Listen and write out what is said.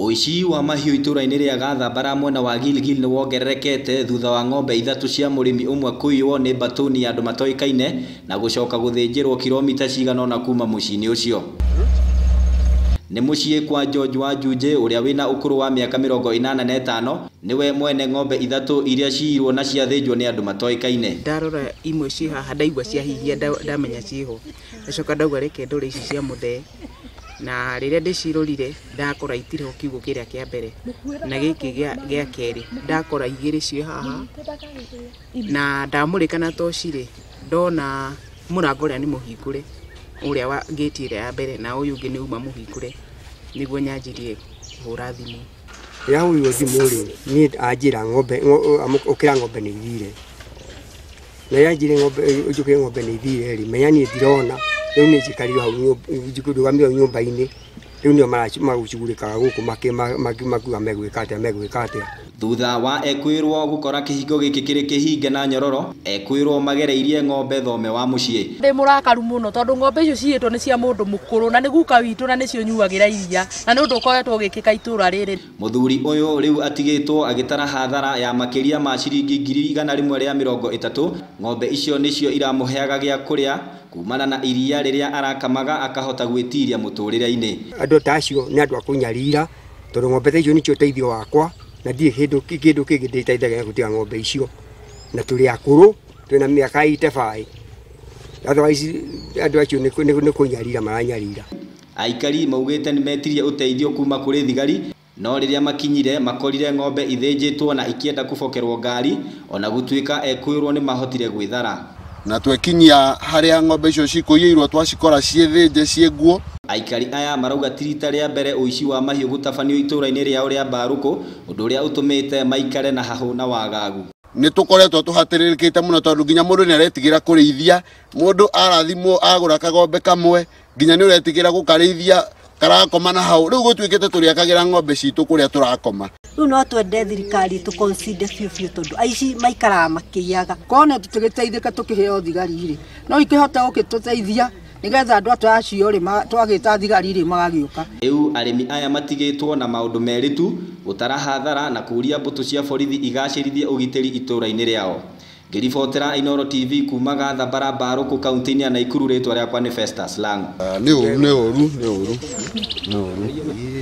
Ũici wa mahiũ itũra-inĩ rĩa Gathambara mwena wa Gilgil nĩ wongererekete thutha wa ng'ombe ithatũ cia mũrĩmi ũmwe kũiywo nĩ mbatũni ya andũ matoĩkaine na gũcoka gũthĩnjĩrwo kilomita cigana ũna kuma mũciĩ-inĩ ũcio. Nĩ mũciĩ kwa George Wanjunjĩ ũrĩa wĩna ũkũrũ wa mĩaka 85 nĩwe mwene ng'ombe ithatũ iria ciirwo na ciathĩnjwo nĩ andũ matoĩkaine. Ndarora imwe ciĩ haha ndaigua ciahihia ndamenya ciĩho, ndacoka ndauga reke ndore ici cia mũthee, na rĩrĩa ndĩcirorire ndakora itirĩ ho kiugũ kĩrĩa kĩa mbere na gĩkĩ gĩa kerĩ ndakora igĩrĩ ciĩ haha, na ndamũrĩka na toci rĩ ndona mũrango ũrĩa nĩ mũhingũre ũrĩa wa ngĩti ĩrĩa ya mbere na ũyũ ũngĩ nĩ uma mũhingũre, nĩguo nyanjirie kũhũra thimũ. Rĩrĩa hũrirwo thimũ rĩ, niĩ anjĩra ng'ombe ũkĩra ng'ombe nĩ ithire, na rĩrĩa anjĩrire ng'ombe njũkĩre ng'ombe nĩ ithire rĩ, menya niĩ ndirona, rĩu niĩ njikarire hau ndũgamire hau nyũmba-inĩ, rĩu nĩo magũcugurĩkaga gũkũ makiuga megwĩka atĩa megwĩka atĩa. Thutha wa ekwĩrwo gũkora kĩhingo gĩkĩ kĩrĩ kĩhinge na nyororo, ekwĩrwo magereirie ng'ombe thome wa mũciĩ. Ndĩ mũrakaru mũno tondũ ng'ombe icio ciyĩtwo nĩ cia mũndũ mũkũrũ na nĩ guka witũ na nĩcio nyuagĩra iria na nĩ ũndũ ũkoretwo ũgĩkĩka itũra rĩrĩ. Mũthuri ũyũ rĩu atigĩtwo agĩtara hathara ya makĩria ma ciringi 130,000. Ng'ombe icio nĩcio iramũheaga gĩa kũrĩa kumana na iria rĩrĩa arakamaga akahota gwĩtiria mũtũrĩre-inĩ. Andũ ta acio nĩ andũ a kũnyarira tondũ ng'ombe ta icio nĩcio ũteithio wakwa na ndirĩ kĩndũ kĩngĩ ndĩteithagia gũtiga ng'ombe icio, na tũrĩ akũrũ twĩna mĩaka 85, otherwise andũ acio nĩ kũnyarira maranyarira. Aikari maugĩte nĩ metirie ũteithio kuma kũrĩ thigari, no rĩrĩa makinyire makorire ng'ombe ithĩnjĩtwo na ikĩenda kũbokerwo ngari, ona gũtuĩka ekwĩrwo nĩ mahotire gwĩthara. Na twekinyia harĩa ng'ombe icio cikũiyĩirwo twacikora ciĩthĩnje ciĩ nguo. Aikari aya marauga ti rita rĩa mbere ũici wa mahiũ gũtabanio itũra-inĩ rĩao rĩa Mbarũkũ, ũndũ ũrĩa ũtũmĩte maikare na hahũ na wagagu. Nĩ tũkoretwo tũhatĩrĩrĩkĩte mũno tondũ nginya mũndũ nĩ aretigĩra kũrĩithia, mũndũ arathimwo agũra kagombe kamwe nginya nĩ ũretigĩra gũkarĩithia karakoma na hau, rĩu gũtuĩkĩte tũrĩakagĩra ng'ombe citũ kũrĩa tũrakoma. Rĩu no twende thirikari tũ consider biũ biũ tondũ aici maikaraga makĩiyaga. Kone tũgĩteithĩka tũkĩheo thigari rĩ, no ikĩhote gũgĩtũteithia nĩgetha andũ acio rĩ twagĩta thigari rĩ magagĩũka. Rĩu arĩmi aya matigĩtwo na maũndũ merĩ tu, gũtara hathara na kũũria mbũtũ cia borithi igacĩrithie ũgitĩri itũra-inĩ rĩao. Ngĩribotera Inooro TV kuma Gathambara Mbarũkũ kaunti-inĩ ya Naikuru, rĩtwa rĩakwa nĩ Festus Lango. Nĩ ũru nĩ ũru nĩ ũru nĩ ũru.